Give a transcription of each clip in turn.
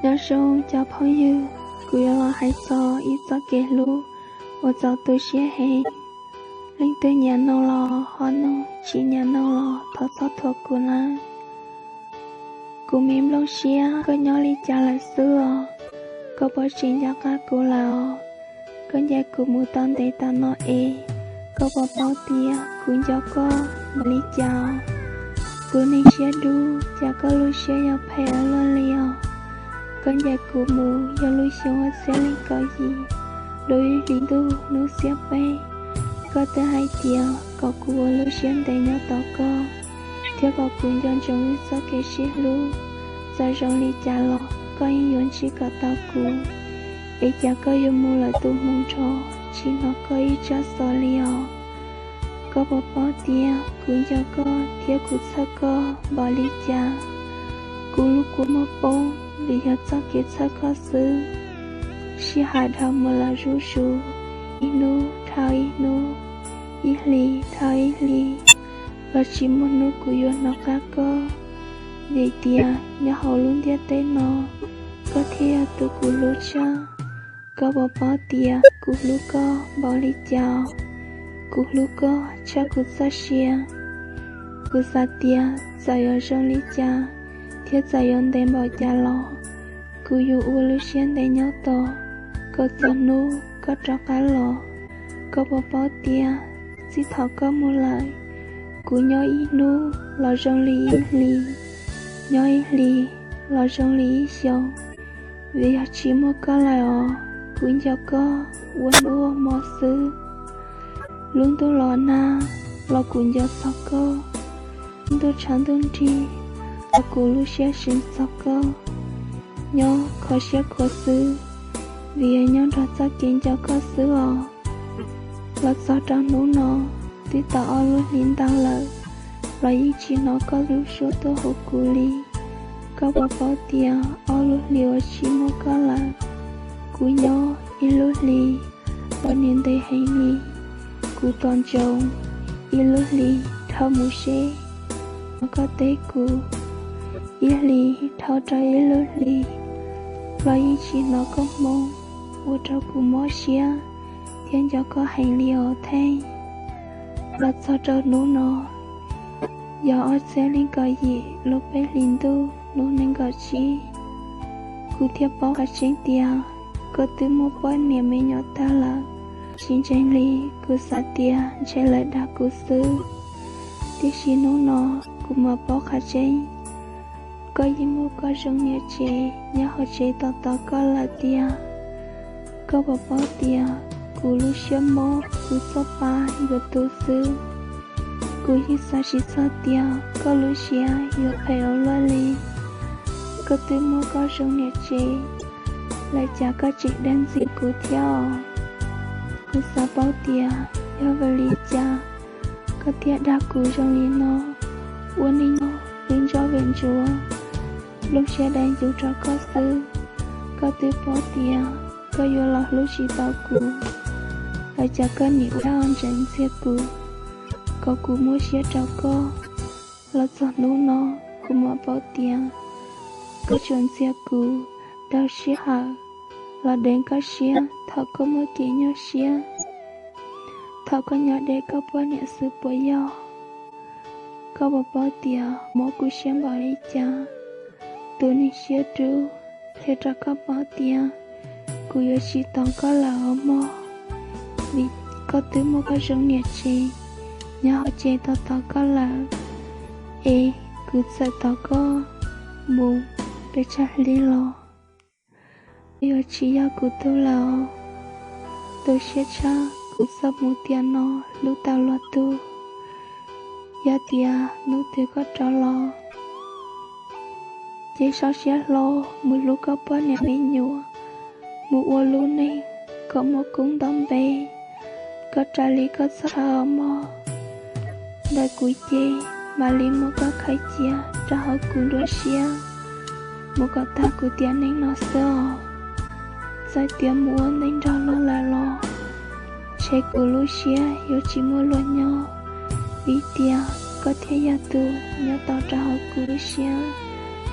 Nyob zoo cov phooj ywg, kuv yuav los hais txog ib txoj kev hlub uas txaus tu siab heev. Leej twg nyiam mloog los ho mloog, tsis nyiam mloog los thov txhob thuam kuv nawb. Kuv me nplooj siab, koj nyob li cas lawm xwb os? Koj puas tseem nco qab kuv lawm os? Koj ncaim kuv mus tau ntev tas no es, koj puas paub tias kuv nco koj npaum li cas? Tus neeg siab dub, cas koj lub siab yuav phem ua luaj li os? Koj ncaim kuv mus yog lub xyoo ob txhiab leej kaum yim, lub ib hlis ntuj hnub xiab peb, koj twb hais tias kom kuv ua lub siab ntev nyob tos koj, thiab kom kuv nco ntsoov wb txoj kev sib hlub. Txawm zoo li cas los koj yeej yuav ntsib kom tau kuv. Es cas koj yuav mus lawm tus hmoo nrho, tsis hnov koj ib tsab xov li os? Koj puas paub tias kuv nco koj thiab kuv txhawj koj npaum li cas? Kuv lub kua muag poob vim yog txoj kev txhawj koj xwb. Sij hawm dhau mus lawm zuj zus, ib hnub dhau ib hnub, ib hlis dhau ib hlis, los tsis muaj hnub kuv yuav hnov qab koj. Vim tias nyob hauv lub ntiaj teb no, koj thiaj yog tus kuv hlub tshaj. Koj puas paub tias kuv hlub koj npaum li cas? Kuv hlub koj tshaj kuv txoj sia. Kuv xav tias txawm yuav zoo li cas, thiab txawm yuav ntev npaum cas los, kuv yuav ua lub siab ntev nyob tos koj txog hnub koj rov qab los. Koj puas paub tias txij thaum koj mus lawm, kuv nyob ib hnub los zoo li ib hlis, nyob ib hlis los zoo li ib xyoos. Vim yog tsis muaj koj lawm os, kuv nco koj ua hnub ua hmo xwb. Lub ntuj los nag los kuv nco txog koj, ntuj tshav ntuj nrig los kuv lub siab seev txog koj. Nyob kho siab khuav xwb, vim yog nyob nrog txoj kev nco koj xwb os. Los txog rau hnub no, twb tau ob lub hlis ntau lawm, los yeej tsis hnov koj lub suab tuaj hu kuv li. Koj puas paub tias ob lub hlis uas tsis muaj koj lawm, kuv nyob ib lub hlis los nws ntev heev li. Kuv tos ntsoov ib lub hlis dhau mus seb koj teb kuv, ib hlis dhau rau ib lub hlis, los yeej tsis hnov koj hmoo, ua rau kuv mob siab thiab nco koj heev li os Theej. Los txog rau hnub no, yog ob txhiab nees nkaum yim lub peb hlis ntuj hnub nees nkaum tsib, kuv thiaj paub qhov tseeb tias koj twb muaj poj niam me nyuam tag lawm. Tsis ntseeg li, kuv xav tias ntshe lawv dag kuv xwb. Tiam sis hnub no kuv mam paub qhov tseeb, koj yeej muaj koj zoo niam tsev nyob hauv tsev tos tos koj lawm tiag. Koj puas paub tias kuv lub siab mob, kuv txoj pa yuav tu xwb. Kuv yeej xav tsis txog tias koj lub siab yuav phem ua luaj li. Koj twb muaj koj zoo niam tsev lawm cas koj tseem dag ntxias kuv thiab os? Kuv xav paub tias yog vim li cas koj thiaj dag kuv zoo li no. Ua neej nyob vim ntsuav vim ntsuav, lub siab dai ncuv rau koj xwb. Koj twb paub tias koj yuav los hlub tsis tau kuv, los cas koj nim ua ntsees ntxias kuv, kom kuv muab siab rau koj. Los txog hnub no, kuv mam paub tias koj tsuas ntxias kuv rau sij hawm los deev koj siab thaum koj muaj kev nyuaj siab, thaum koj nyob deb koj poj niam xwb puas yog? Koj puas paub tias mob kuv siab npaum li cas? Tus neeg siab dub, qhia rau koj paub tias kuv yuav tsis tos koj lawm os mog, vim koj twb muaj koj zoo niam tsev nyob hauv tsev tos tos koj lawm, es kuv txawm tos koj mus pes tsawg hli los yuav tsis yog kuv tug lawm os. Tu siab tshaj kuv txoj hmoo tiam no hlub tau luag tug. Yog tias hnub twg koj rov los, ces sau siab hlo mus hlub koj poj niam me nyuam, mus ua lub neej kom muaj koob nto npe. Koj raws li koj txoj hau mog, ntawm kuv ces mam li muab koj khaws cia rau hauv kuv nruab siab mus kom tag kuv tiam neej no xwb os. Txawm tias mus ua neej nrog luag lawm los ntshe kuv lub siab yuav tsis muaj luag nyob, vim tias koj thiaj yog tus nyob tos rau hauv kuv lub siab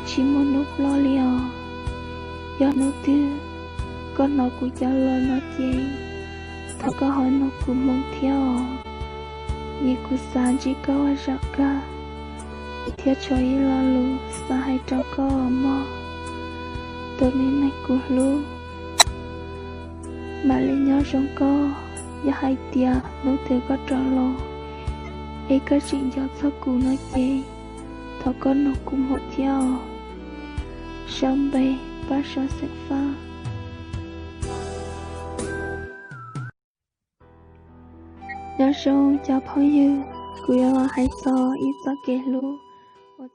tsis muaj hnub ploj li os. Yog hnub twg koj hnov kuv cov lus no ces thov koj ho nug kuv hmoo thiab os. Vim kuv xav ntsib koj ua zaum kawg thiab tshuav ib lo lus xav hais rau koj mog, tus me neeg kuv hlub. Mam li nyob zoo koj, yog hais tias hnub twg koj rov los es koj tseem nco txog kuv no ces thov koj nug kuv hmoo thiab os. Sau npe, Paj Sua xeem Faj. Nyob zoo cov phooj ywg, kuv yuav los hais txog ib txoj kev hlub uas